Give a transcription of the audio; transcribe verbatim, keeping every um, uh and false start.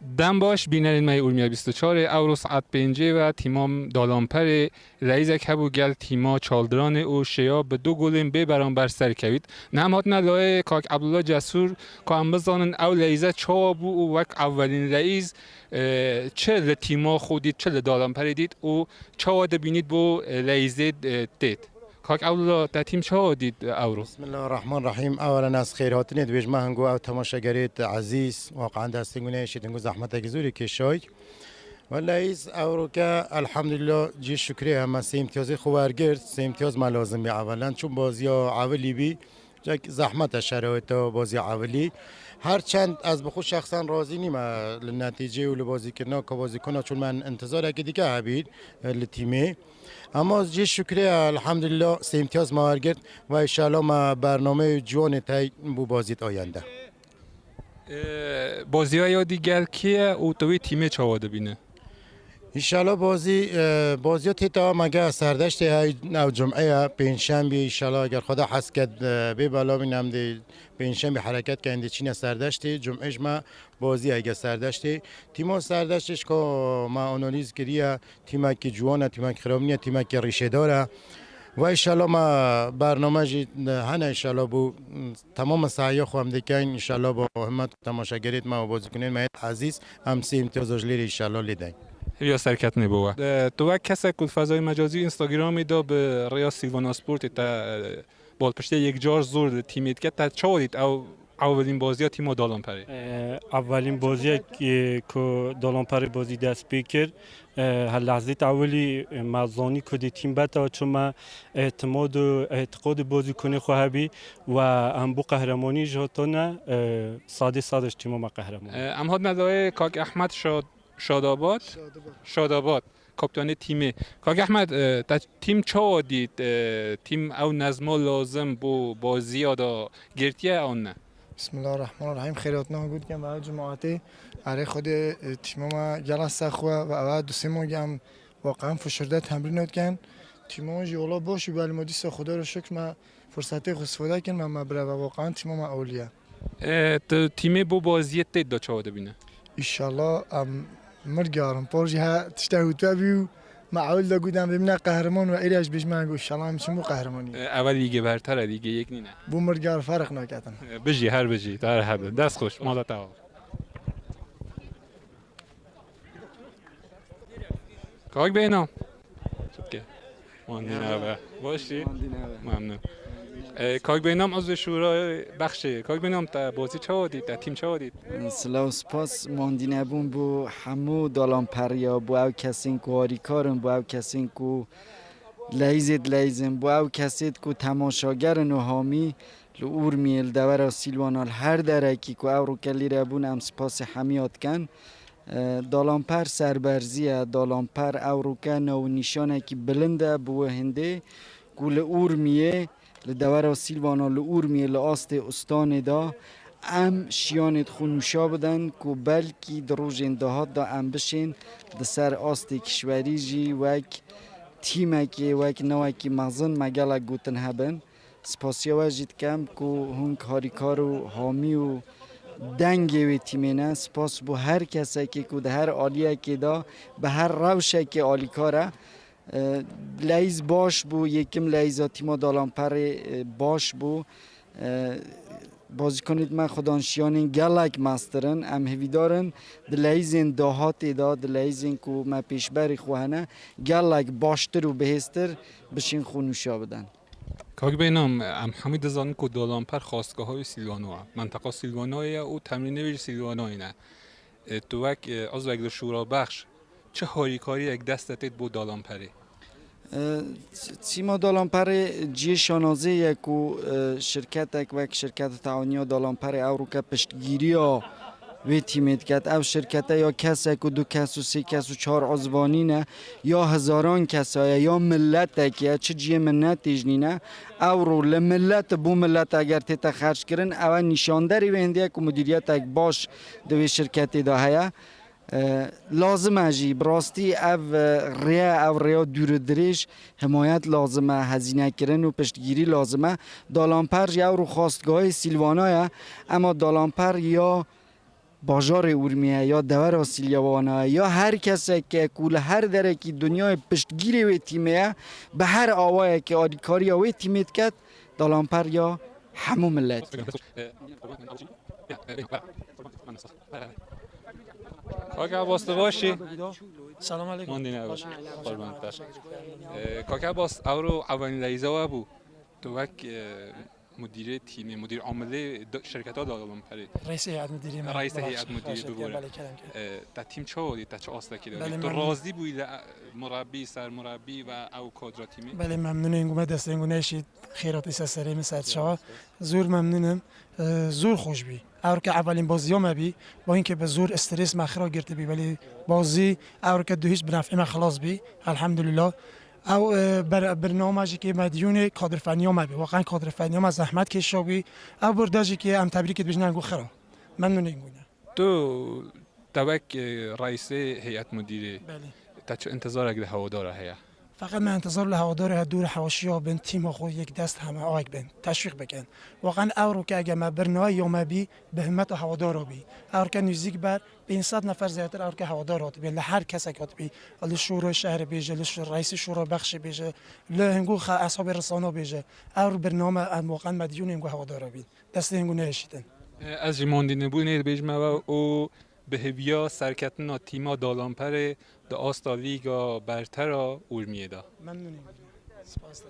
Dem baş, bînerên me yê Urmiye bîst û çar ê, ewro saet pêncê ve tîma Dalanperê leyîzek hebû gel tîma Çaldiranê û şêya bi du golên bê beramber ser kevît. Niha em hatine layê kak Ebdullah Cesûr, ku em bizanin ew leyîze çawa bû û wek ewvelîn leyîz, e, çi li tîma xwe dît, çi li Dalanperê dît û çawa dibînît bo, e, leyîzê, e, têt. Kak Ebdullah, te tîm çawa dît, e, ewro? Bismillahirrahmanirrahîm. Ewelen ez xêrhatinê dibêjim, me hingo ew temaşegerêt ezîz, waqan destên gune şît hingo zehmetekî zûrî kêşay. Wele îz ewroke elhamdulillah cî şukrê em me sê îmtiyazê xwe wergirt, sê îmtiyaz me lazim bî ewelen. Çûn baziya ewilî bî, cek zehmet e şeraweta baziya ewilî. Her çend ez bi xwe şexsen razî nîme li netîcê û li bazîkirina ka bazîkona, çûn me intizarekî dike hebî, e, li tîmê. Ama cî şukrê elhamdulillah sê îmtiyaz me wergirt ve înşallah me bernameyê ciwanê tey bo bazît ayende. Ee, baziya ya dî gel kê ye û tu wê tîmê çawa dibîne? Înşallah bazî, e, baziya têta me ge serdeştê hey ew cum'e ye, pêncşembî înşallah eger Xweda hes ket, e, bê bela bîn em dê pêncşembî hereket kein dê çîne serdeştê, cum'e ji me bazî hege serdeştê. Tîma serdeştê ji ka me analîz kiriye, tîmekî ciwan e, tîmekî xirab nîye, tîmekî rîşêdar e. Ve înşallah me bername jî hene înşallah bo, temama sahiya xwe em dikein, înşallah bo himmet û temaşegerêt me û bazîkunên me yêt ezîz, em sê îmtiyaza ji lêrê înşallah lê deyn. Hêviya serketinê bo we. E, tu wek kesek ku li fezayê mecazî û Instagramê de bi rêya Silvana Sportê te, e, balpiştê yekcar zor li tîmê dike, te çawa dît ew ewilîn baziya tîma Dalanperê? E, ewilîn baziyek, e, ku Dalanperê bazî dest pê kir, e, her lehzê te ewilî, e, me zanî ku dê tîm beta, çima îtimad û îtiqadê bazîkonê xwe hebî we em bo qehremanî ji hatine, e, sadê sad ji tîma me qehreman. E, em hatine dayê kak Ehmed Şad-, Şadabad. Şadabad. Şadabad. Kaptanê tîmê. Kak Ehmed, e, te tîm çawa dît? E, tîm ew nezma lazim bo baziya da girtiye an ne? Bismillahirrahmanirrahîm. Xêrhatina hûn dikim ve ew cemaetê. Erê Xwedê, e, tîma me gela sexwe ve ew du sê mangî em waqan fişirde temrîn dikin. Tîma jî wala baş û belê me dîsa Xweda re şikir me fursetê xwe sifade kin ve me bireve waqan tîma me ewliye. E, tu tîmê bo baziyê têt de çawa dibîne? Înşallah em mirgarin. Por jî he tişta hûtwe bî û me ewil de gotin em bimîne qehreman ve êrî ez bêjim ku înşallah em çin bo qehremanî. E, ev lîgê berter e, lîgê yek nîne. Bo mirgar ferq naketin. E, bijî, her bijî, her her. Dest xweş, mala te ava. Kak Bênam. Çutke. Mandî nebe. Baş î? Mandî nebe. Memnun. E, Kak Bênam, uzvê şûra bexşê. Kak Bênam, te bozî çawa dît? Te tîm çawa dît? Silav, spas. Mandî nebûn bo hemû dalanperiya, bo ew kesên ku harîkar in, bo ew kesên ku leyîzê dileyîzin, bo ew kesê ku temaşager in û hamî li Urmiyê, li dewera Sîlwana, li her derekî ku ewroke lîre bûn, em spasê hemiya dikin. E, Dalanper serberzî ye, Dalanper ewroke nav û nîşanekî bilind e bi wê hindê ku li Urmiyê, li dewera Sîlwana, li Urmiyê, li astê ustanê de em şiyanê xwe nûşa bidin ku belkî di rojên dahat de em bişên di ser astê kişwerî jî wek tîmekê, wek newekî mezin me gelek gotin hebin. Spasiya we jî dikem ku hûn harîkar û hamî û dengê wê tîmê ne. Spas bo her kesekê ku di her aliyekê de, bi her rewşekê alîkar e. E, leyîz baş bû, yekim leyîza tîma Dalanperê, e, baş bû. E, bazîkonêt me xwedan şiyanên gelek mestir in. Em hêvîdar in di leyîzên dahatê de, di leyîzên ku me pêşberî xwe hene, gelek baştir û bihêztir bişên xwe nûşa bidin. Kak Bênam, em hemî dizanin ku Dalanper xwestgeha wê Sîlwano ye. Menteqa Sîlwanoyê ye û temrînê wê jî Sîlwanoyê ne. E, tu wek, e, uzvek li Şûra Bexş, çi harîkariyek dest te têt bo Dalanperê? E, tîma Dalanperê cihê şanazê ye ku, e, şirketek wek Şirketa Teawuniya Dalanperê ewroke piştgîriya wê tîmê diket. Ev şirkete ya kesek û du kes û sê kes û çar uzvanî ne, ya hezaran kesa ye, ya miletekî ye, çi cihê miletê jî nîne. Ewro li milet, bo milet eger tête xerckirin, ew e nîşanderî wê hindê ye ku mudîriyetek baş di wê şirketê de heye. E, lazim e jî, bi rastî ev, e, rêye, ew rêya dûr û dirêj, himayet lazim e, hezînekirin û piştgîrî lazim e. Dalanper jî ewro xwestgahê Sîlwana ye, ema Dalanper ya bajarê Urmiye ya devera Silyawana ya her keseke ku li her derekî dinyayê piştgîrê wê tîmê ye, bi her awayekê alîkariya wê tîmê diket, dalanper ya hemû millet. Kaka Abbas, tu baş î? Selam aleyküm. Mandî ne baş. Qurban te. Ee, Kaka Abbas, ewro ewanî leyza we bû. Tu wek, e, mudîrê tîmê, mudîr amilê d-, şirketa dalanperê. Reîsê heyet mudîrê me. Reîsê heyet mudîrê bibûre. Belê, kerem ke. E, te tîm çawa dî, te çi astekî de? Belê, tu razî bûyî li, e, murabbî, ser murabbî ve ew kadra tîmê? Belê, memnûn in, ku me destên ku neşît xêratî ser serê min ser çawa. Zor memnûn im. E, zor xweş bî. Ewr ke evelîn baziya me bî, bo înke bi zor stres me xira girtibî, belê bazî ewr ke du hîç bi nef'ê me xilas bî. Elhamdulillah. Ew, e, ber-, birname jî ke me diyûnê kadrfeniya me bî. Waqen kadrfeniya me zehmet kêşa bî. Ew birde jî ke em tebrîkê dibêjin, em got xira. Memnûnê gûne. Tu te wek, e, reîsê heyet mudîrê, belê, te çi intizarek li hewadara heye? Feqet me intizar li hewadara heye dûr hewaşiya bin, tîma xwe yek dest heme awek bin, teşwîq bikin. Waqen ewro ke ege me birnayê ya me bî, bi himmeta hewadara bî. Ewr ke nûzîk ber pênc sed nefer zêdetir ewr ke hewadar hatibî, li her kesek hatibî. Li şûra şehrê bêje, li şû-, reîsê şûra bexşê bêje, li hingo xe-, eshabê risana bêje. Ewr birname em waqen me diyûn hingo hewadara bîn. Destê hingo nehişîtin. Ez jî mandî nebûnê dibêjime we û bi hêviya serketina tîma dalanperê di asta Lîga Bertera Urmiyê de. Memnûn im. Spas.